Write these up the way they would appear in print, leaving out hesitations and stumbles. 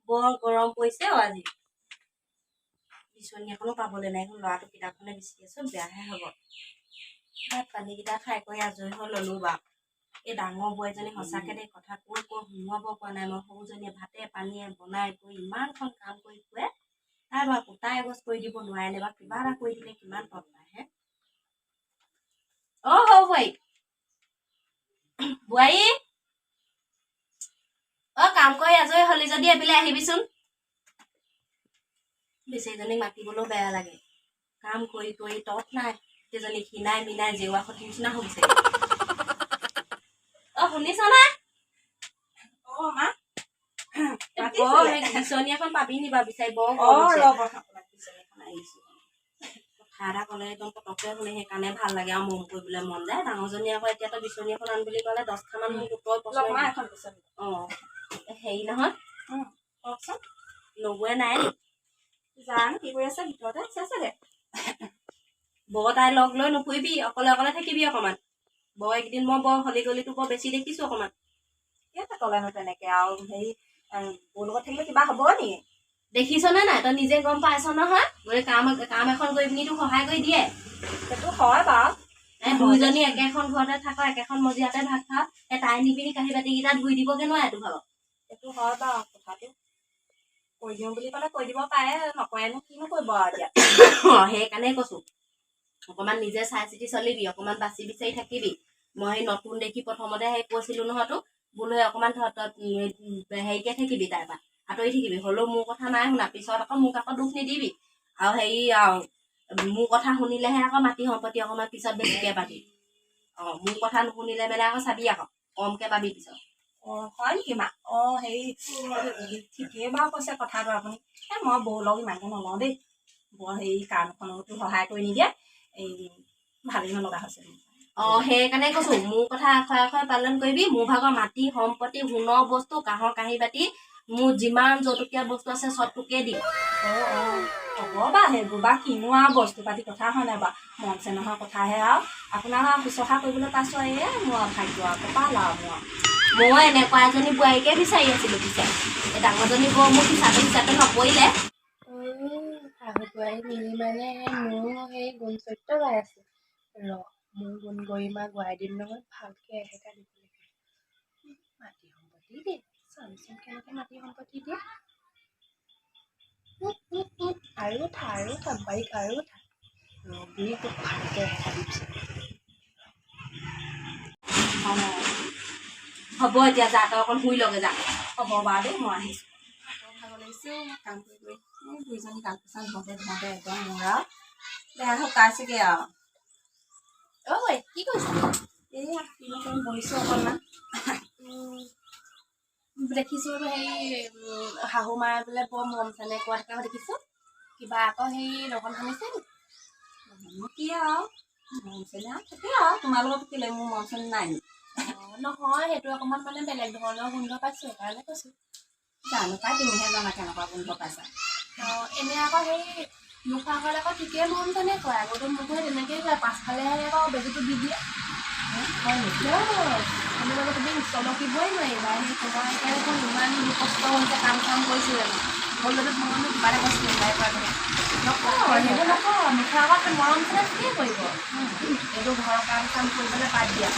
বৰ গৰম পৰিছে অ আজি। বিচনী এখনো পাবলৈ নাই। এখন ল'ৰাটো কিতাপখনে বিচি আছো, বেয়াহে হ'ব। ভাত পানীকেইটা খাই কৰি আজৰি হৈ ললো বাৰু। এই ডাঙৰ বোৱাৰীজনী সঁচাকে দেই, কথা কৈ কৈ সোমোৱাব পৰা নাই মই। সৰুজনীয়ে ভাতে পানীয়ে বনাই কৰি ইমানখন কাম কৰি ফুৰে। তাই বাৰু কুটা এগছ কৰি দিব নোৱাৰে নে বাৰু? কিবা এটা কৰি দিলে কিমান তত পায় হে। অ সৰু বোৱাৰী, বোৱাৰী অ, কাম কৰি আজৰি হলি যদি এইফালে আহিবিচোন। বেচেৰীজনীক মাতিবলৈও বেয়া লাগে। কাম কৰি কৰি তত নাই। সেইজনী খীনাই মিনাই জেওৰা খুঁটিৰ নিচিনা হৈ গৈছে। অ, শুনিছনে? অ মা। বৰ সেই বিচনী এখন পাবি নি বাৰু বিচাৰি? বৰ অ। গৰম হৈছে। ৰ'ব, আপোনাক বিচনী এখন আনিছো। কথা এটা ক'লে একদম পটককে শুনে, সেইকাৰণে ভাল লাগে আৰু মৰম কৰিবলৈ মন যায়। ডাঙৰজনী আকৌ এতিয়া তই বিচনী এখন আন বুলি ক'লে 10টামান মোক উত্তৰ লওক প্ৰশ্ন। মা, এখন বিচনী। অ, হেৰি নহয়। কওকচোন। নবৌৱে নাই নি? জানো কি কৰি আছে, ভিতৰতে আছে চাগে। বৰ তাই লগ লৈ নুফুৰিবি, অকলে অকলে থাকিবি অকণমান। বৰ এইকেইদিন মই বৰ হলি গলিটো বৰ বেছি দেখিছো অকণমান। কেলে ক'লেনো তেনেকে আৰু? হেৰি, বৌৰ লগত থাকিলে কিবা হ'ব নেকি? দেখিছনে নাই, তই নিজে গম পাইছ নহয়। গৈ কাম কাম এখন কৰি পিনি তোক সহায় কৰি দিয়ে। সেইটো হয় বাৰু। এই দুইজনী একেখন ঘৰতে থাক, একেখন মজিয়াতে ভাত খাওঁ, এই তাই নি পিনি কাঁহী বাতিকেইটা ধুই দিবগে নোৱাৰে তোৰ ভাগত? সেইটো হয় বাৰু, কথাটো কৰি দিওঁ বুলি ক'লে কৰি দিব পাৰে, নকৰেনো কিনো কৰিব আৰু এতিয়া। অ, সেইকাৰণে কৈছো, অকণমান নিজে চাই চিতি চলিবি, অকণমান বাচি বিচাৰি থাকিবি। মই সেই নতুন দেখি প্ৰথমতে সেই কৈছিলো নহয় তোক, বোলো সেই অকণমান হেৰিকে থাকিবি, তাইৰ পৰা আঁতৰি থাকিবি। হ'লেও মোৰ কথা নাই শুনা। পিছত আকৌ মোক আকৌ দুখ নিদিবি। আৰু হেৰি, আৰু মোৰ কথা শুনিলেহে আকৌ মাটি সম্পত্তি অকণমান পিছত বেছিকে পাবি। অ, মোৰ কথা নুশুনিলে মানে আকৌ চাবি, আকৌ কমকে পাবি পিছত। অ, হয় নেকি মা? অ, হেৰি, ঠিকেই বাৰু কৈছে কথাটো আপুনি। এই মই বৌৰ লগ ইমানকে নলওঁ দেই। বৰ হেৰি, কামখনতো সহায় কৰি নিদিয়ে। এই ভালেই নলগা হৈছে মোৰ। অ, সেইকাৰণে কৈছো, মোৰ কথা আখৰে আখৰে পালন কৰিবি। মোৰ ভাগৰ মাটি সম্পত্তি, সোণৰ বস্তু, কাঁহৰ কাঁহী বাতি, মোৰ যিমান যৌতুকীয়া বস্তু আছে চব তোকে দিম। অ অ হ'ব বাৰু, সেইবোৰ বা কিনো আৰু বস্তু পাতি কথা হয় নাই বাৰু? মন চেনেহৰ কথাহে আৰু। আপোনাক আৰু শুশ্ৰূষা কৰিবলৈ পাইছোঁ আৰু এয়াই মোৰ আৰু ভাগ্য আৰু কপাল আৰু মোৰ আৰু। মই এনেকুৱা এজনী বোৱাৰীকে বিচাৰি আছিলো। পিছে এই ডাঙৰজনী বৌ মোক হিচাপে হিচাপে নকৰিলে। শাহু বোৱাৰী মিলি মানে মোৰ সেই গুণ চৰিত্ৰ গাই আছে। ৰ, মোৰ গুণ গৰিমা গোৱাই দিম নহয় ভালকে। এসেকা দিব লাগিব। মাটি সম্পত্তি দিয়ে, চামচোন কেনেকে মাটি সম্পত্তি দিয়ে। আৰু উঠা, আৰু উঠা বোৱাৰীক, আৰু উঠা। ৰবি, তোক ভালকে এসেকা দিম চাগে। অ। হ'ব, এতিয়া যা, তই অকণ শুই লগে যা। হ'ব বাৰু দেই, মই আহিছোঁ। বৰ ভাগৰ লাগিছে অ' কাম কৰি কৰি। এই দুইজনী কাম চাম ধৰোঁতে ধৰোঁতে একদম মোৰ আৰু দেহা শুকাইছেগৈ আৰু। ঐ, কি কৰিছা? এইয়া, কিনো কৰিম, বহিছোঁ অকণমান। দেখিছোঁ হেৰি, শাহু মায়ে বোলে বৰ মৰম চেনেহ কোৱা থকা দেখিছোঁ। কিবা আকৌ হেৰি লঘন সানিছে নি? মৰমনো কি আৰু, মৰম চেনেহ আৰু থাকে আৰু। তোমাৰ লগত কেলে, মোৰ মৰম চেনেহ নাই নি? অ, নহয়, সেইটো অকণমান মানে বেলেগ ধৰণৰ গোন্ধ পাইছোঁ, সেইকাৰণে কৈছোঁ। জানো পাই, তুমিহে জানা কেনেকুৱা গোন্ধ পাইছা। অ, এনেই আকৌ সেই নোখোৱা ঘৰত আকৌ ঠিকেই মৰম চেনেহ কৰে। আগতো মোকো সেই তেনেকেই কয়, পাছফালেহে আকৌ বেজীটো দি দিয়ে। হয় নেকি? অ, তুমি মানে তুমি চমকিবই নোৱাৰিবা। সেই তোমাৰ এতিয়া দেখোন ইমান কষ্ট হৈছে, কাম চাম কৰিছোঁ জানো? হ'লেতো মইনো কিবা এটা কৈছিলোঁ তাই কোৱা কথা নকওঁ, সেইবোৰ নকওঁ। নোখোৱা আগত মৰম চেনেহ ঠিকেই কৰিব। এইবোৰ ঘৰৰ কাম চাম কৰিবলৈ বাদ দিয়া,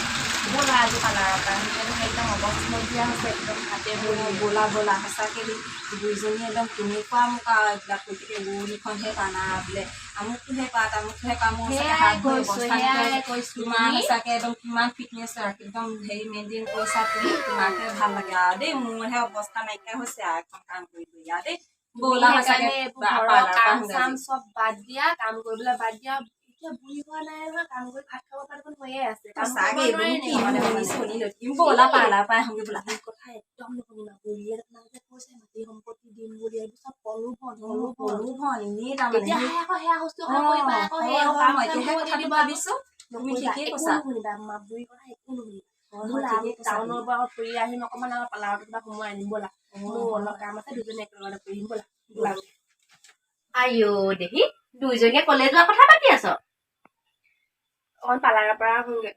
ব'লা আজি পাৰ্লাৰৰ পৰা আহোঁতে একদম অৱস্থা নাইকিয়া হৈছে, একদম হাতে ভৰিয়ে। ব'লা ব'লা। সঁচাকৈ দেই, দুইজনী একদম কেনেকুৱা মোক আৰু এইবিলাক কৈ থাকে, ৰোৱনীখনহে টানা বোলে, আমুকটোহে কৰা, তামুকটোহে কৰা। মোৰ সঁচাকৈ সেয়াই হাত ভৰি কৈছোঁ, অৱস্থা নাইকিয়া সেয়াই হৈছে। কৈছোঁ। তোমাৰ তুমি সঁচাকৈ একদম কিমান ফিটনেছ একদম হেৰি মেইনটেইন কৰিছা তুমি। তোমাকহে ভাল লাগে আৰু দেই। মোৰহে অৱস্থা নাইকিয়া হৈছে আৰু এখন কাম কৰি কৰি আৰু দেই। তুমি ব'লা সঁচাকৈ সেইকাৰণে এইবোৰ ঘৰৰ পাৰ্লাৰৰ পৰা কাম আহোঁগে চাম আজি। চব বাদ দিয়া, কাম কৰিবলৈ বাদ দিয়া। এতিয়া বুঢ়ী হোৱা নাই নহয়, কাম কৰি ভাত খাব পৰা দেখোন হৈয়ে আছে। কাম কৰিব সঁচাকৈ নোৱাৰি এইবোৰ নেকি কিনো সমানে শুনি সমানে? শুনি লৈ থাকিম। ব'লা, পাৰ্লাৰৰ পৰা আহোঁগে ব'লা। বুঢ়ীৰ কথা একদম নুশুনিবা। বুঢ়ীয়ে তোমাক যে কৈছে মাটি সম্পত্তি দিম বুলি, এইবোৰ চব প্ৰলোভন, প্ৰলোভন। প্ৰলোভন এনেই তাৰমানে। তেতিয়াহে আকৌ সেয়া শুশ্ৰূষা কৰিবা আকৌ, হয় সেই হয় কাম মই চাম এতিয়াহে কৰি কথাটো নিদিবা আকৌ। ভাবিছো, তুমি নকৰিবা, ঠিকেই একো কৈছা। নুশুনিবা, মা বুঢ়ীৰ কথা একো নুশুনিবা। হয় হয় ব'লা, আমি ঠিকেই কৈছা টাউনৰ তুমি। পৰা আকৌ ফুৰি আহিম অকণমান আৰু পাৰ্লাৰতো কিবা সোমোৱাই আনিম ব'লা। মোৰ অলপ কাম আছে, দুজনী একেলগতে ফুৰি আহিম ব'লা। ব'লা। আইঅ দেহি, দুইজনীয়ে কলে যোৱা কথা পাতি আছ? অকণ পাৰ্লাৰৰ পৰা আহোঁগে,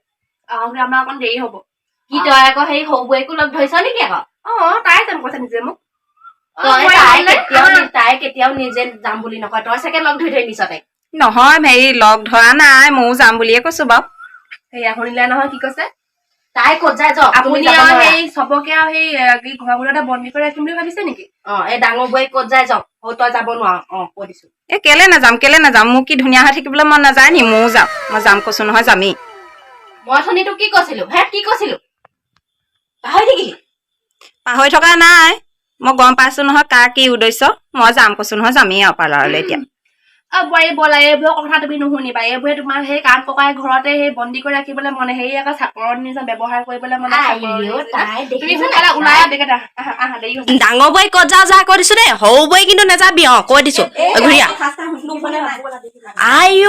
আহোঁতে আমাৰ অকণ দেৰি হ'ব। কি, তই আকৌ সেই সৰু বোৱাৰীকো লগ ধৰিছ নেকি আকৌ? অ, তাই যাম কৈছে নিজে মোক। অ, তই বোৱাৰী তাই কেতিয়াও নিজে যাম বুলি নকয়, তই চাগে লগ ধৰি ধৰি নিছ তাইক। নহয়, হেৰি লগ ধৰা নাই, ময়ো যাম বুলিয়ে কৈছো বাৰু। সেয়া শুনিলে নহয় কি কৈছে? তাই ক'ত যায় যাওক, তুমি আপুনি যাব আৰু নোৱাৰা। সেই চবকে আৰু সেই কি ঘৰবোৰতে বন্দী কৰি ৰাখিম বুলি ভাবিছে নেকি? অ, এই ডাঙৰ বোৱাৰী ক'ত যায় যাওক, অ, তই যাব নোৱাৰ, অ কৈ দিছো। এ কেলে নাযাম, কেলে নাযাম? মোৰ কি ধুনীয়া হৈ থাকিবলৈ মন নাযায় নি? ময়ো যাম, মই যাম কৈছো নহয়, যামেই। মই অথনি তোক কি কৈছিলো হে? কি কৈছিলো পাহৰি থাকিলি? পাহৰি থকা নাই, মই গম পাইছো নহয় কাৰ কি উদ্দেশ্য। মই যাম কৈছো নহয়, যামেই আৰু পাৰ্লাৰলৈ এতিয়া। অ বোৱাৰী বলা, এইবোৰৰ কথা তুমি নুশুনিবা। এইবোৰে তোমাৰ সেই কাম ককাই ঘৰতে সেই বন্দী কৰি ৰাখিবলৈ মনে, সেই আকৌ চাকৰৰ নিচিনা ব্যৱহাৰ কৰিবলৈ মনে, চাকৰৰ আইঅ, নিচিনা। তাই তুমি দেখিছ সোনকালে নাই? ওলাই আহা, দেগেটা আহা আহা, দেৰি হৈছে। ডাঙৰ বোৱাৰী ক'ত যাওঁ যা কৈ দিছো দেই, সৰু বোৱাৰী কিন্তু নাযাবি, অ কৈ দিছো। ঘূৰি আহ। আইঅ,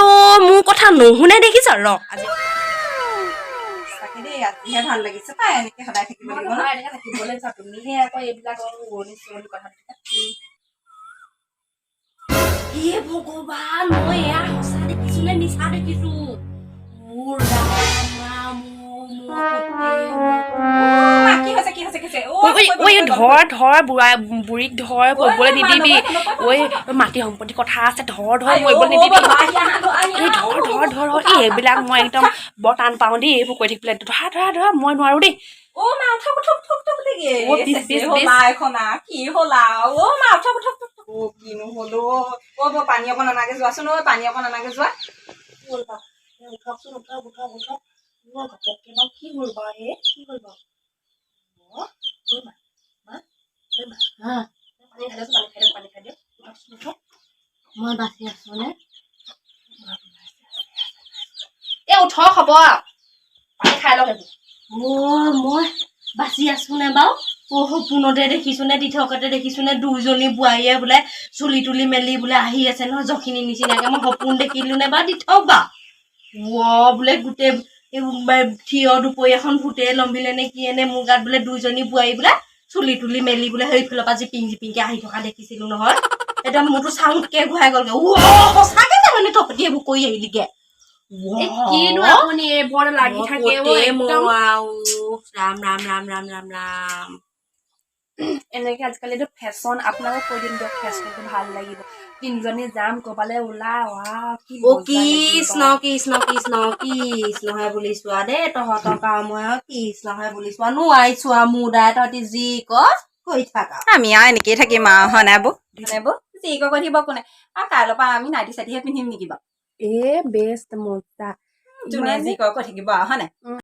মোৰ কথা নুশুনে দেখিছ, ৰ আজি। সঁচাকে দেই, আজিহে ভাল লাগিছে পাই, এনেকে সদায় থাকিব মই লাগিব ন। নহয়, এনেকে থাকিবলৈ বিচাৰো, তুমিহে আকৌ এইবিলাক উৰণি চুৰণি কথা পাতি থাকা। হে ভগৱান, মই এয়া সঁচা দেখিছো নে মিছা দেখিছো? মোৰ ৰাম ৰাম, অ, মোৰ মা, কি হৈছে, কি হৈছে, কি হৈছে? অ, ঐ ঐ, ধৰ ধৰ, বুঢ়া বুঢ়ীক ধৰ, কৰিবলৈ নিদিবি। ঐ, মাটি সম্পত্তি কথা আছে, ধৰ ধৰ, মৰিবলৈ নিদিবি। এই ধৰ ধৰ ধৰ ধৰ। এই এইবিলাক মই একদম বৰ টান পাওঁ দেই, এইবোৰ কৰি থাকিবলৈ। ধৰা ধৰা ধৰা, মই নোৱাৰো দেই। অ মা, উঠক উঠক উঠক উঠক দেই। অ, পিছ, পিছ, পিছ। হ'ল এখন আ, কি হ'ল আ? অ মা, উঠক উঠক উঠক। অ, কিনো হ'ল? অ অ বৌ, পানী অকণ আনাগে যোৱাচোন। অ, পানী অকণ আনাগে যোৱা। হ'ল বাৰু, উঠকচোন, উঠক উঠক উঠক। মোৰ ঘপককে বাৰু কি হ'ল বাৰু? হে, কি হ'ল বাৰু? অ ঐ মা, মা, ঐ মা। হা? পানী খাই দিয়কচোন, পানী খাই দিয়ক, পানী খাই দিয়ক। উঠকচোন, উঠক। মই বাচি আছো নে? এই উঠক, হ'ব আৰু। পানী খাই লওক এইবোৰ। অ, মই বাচি আছো নে বাৰু? অ, সপোনতে দেখিছো নে দিঠকতে দেখিছো নে দুইজনী বোৱাৰীয়ে বোলে চুলি তুলি মেলি বোলে আহি আছে নহয় জখিনী নিচিনাকে? মই সপোন দেখিলো নে বাৰু দিঠক বাৰু? অ, বোলে গোটেই এই থিয় দুপৰীয়াখন ভূতে লম্ভিলে নে কি নে? মোৰ গাত বোলে দুইজনী বোৱাৰী বোলে চুলি তুলি মেলি বোলে সেইফালৰ পৰা জিপিং জিপিংকে আহি থকা দেখিছিলো নহয়। এতিয়া মোৰতো চাউণ্ডকে ঘূৰাই গ'লগে। অ, সঁচাকে তাৰমানে তহঁতি এইবোৰ কৰি আহিলিগে? এই কিনো আপুনি এইবোৰ লাগি থাকে অ, একদম। ৰাম ৰাম ৰাম ৰাম ৰাম ৰাম। এনেকে আজিকালি এইটো ফেশ্বন, আপোনাকো কৈ দিম দিয়ক, ফেশ্বনটো ভাল লাগিব। তিনিজনী যাম ক'বালে ওলাই, ৱাও, কি অ মজা লাগিব। কৃষ্ণ কৃষ্ণ কৃষ্ণ কৃষ্ণহে বুলি চোৱা দেই, তহঁতৰ কাম মই আৰু কৃষ্ণহে বুলি চোৱা নোৱাৰিছো আৰু। মোৰ দাই তহঁতি যি ক কৰি থাক আৰু। আমি আৰু এনেকেই থাকিম আৰু, হয় নাই বৌ? হয় নাই বৌ? যি কৈ কৈ থাকিব কোনে আৰু? কাইলৈৰ পৰা আমি নাইটি চাইটিহে পিন্ধিম নেকি বাৰু? এ বেষ্ট, মজা। যোনে যি কয় কৈ থাকিব আৰু, হয় নাই?